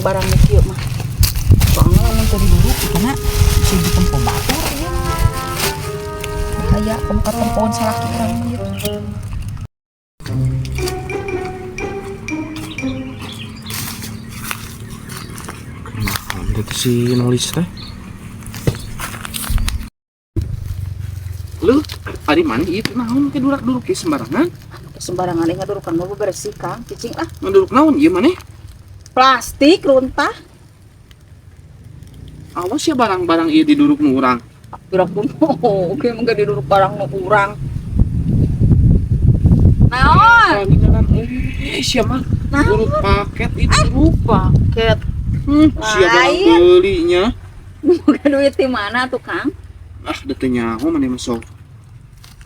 Barang-barang nu kieu mah. Soalnya lamun teu diduruk karena si ditempo batur ieu. Bahaya kamu katempoan salaki urang mah ieu. Nah, itu si nulis teh. Lu, ari mana ieu teh naon ke durak-duruk ge sembarangan? Sembarangan ieu ngadurukan mah bersih, Kang. Cicing ah. Ngaduruk naon ieu maneh? Plastik runtah. Awas ya barang-barang ieu diduruk nu urang. Gerak kuno, oke mah diduruk barang nu urang. Naon? Eh, siapa? Naon? Urut paket itu rupa. Paket. Siapa barang Lain. belinya? Boga duit di mana tuh, Kang? Ah, da teu nyaho maneh mah sok.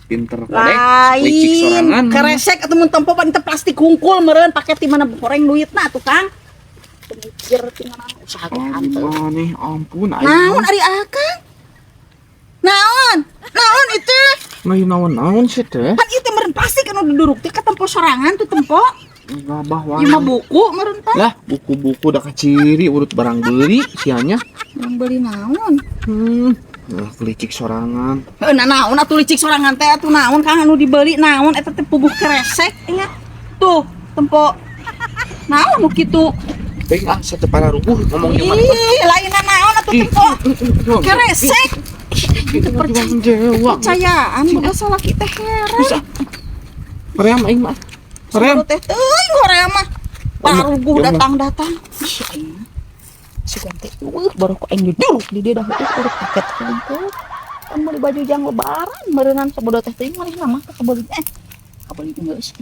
Pinter kodek, licik Lain. sorangan. Keresek atau mun tempo pan teh plastik hungkul meureun paket di mana goreng duitna tuh, Kang. Teu mikir tinggal usaha ge Ah, hanteu. maneh ampun aing. Naon ari Akang? Naon? Naon itu? Lain naon-naon sih teh. Pan itu meureun plastik anu diduruk teh katempo sorangan tuh tempo. Gabah wae. Ieu mah buku meureun teh. Lah, buku-buku udah kaciri urut barang beli sianya. Yang beli naon? Lah licik sorangan. Heuh, nah naon atuh licik sorangan teh atuh naon Kang anu dibeli naon eta teh puguh keresek nya. Tuh, tempo naon nu kitu? Baik ah, satu para rubuh ngomong gimana? Ih, lainna naon atuh tempo keresek. Itu Percayaan boga salaki teh heran. Bisa. Hoream aing mah. Hoream. Sabaru teh teuing hoream mah. Paruguh Ya, mah. datang-datang. Ih, aing mah. Sugan teh eueuh baru ku aing diduruk di dieu dah urut paket hungkul. Kan meuli baju jang lebaran meureunnan sabodo teh teuing manehna mah kabeuli eh. Kabeuli geus.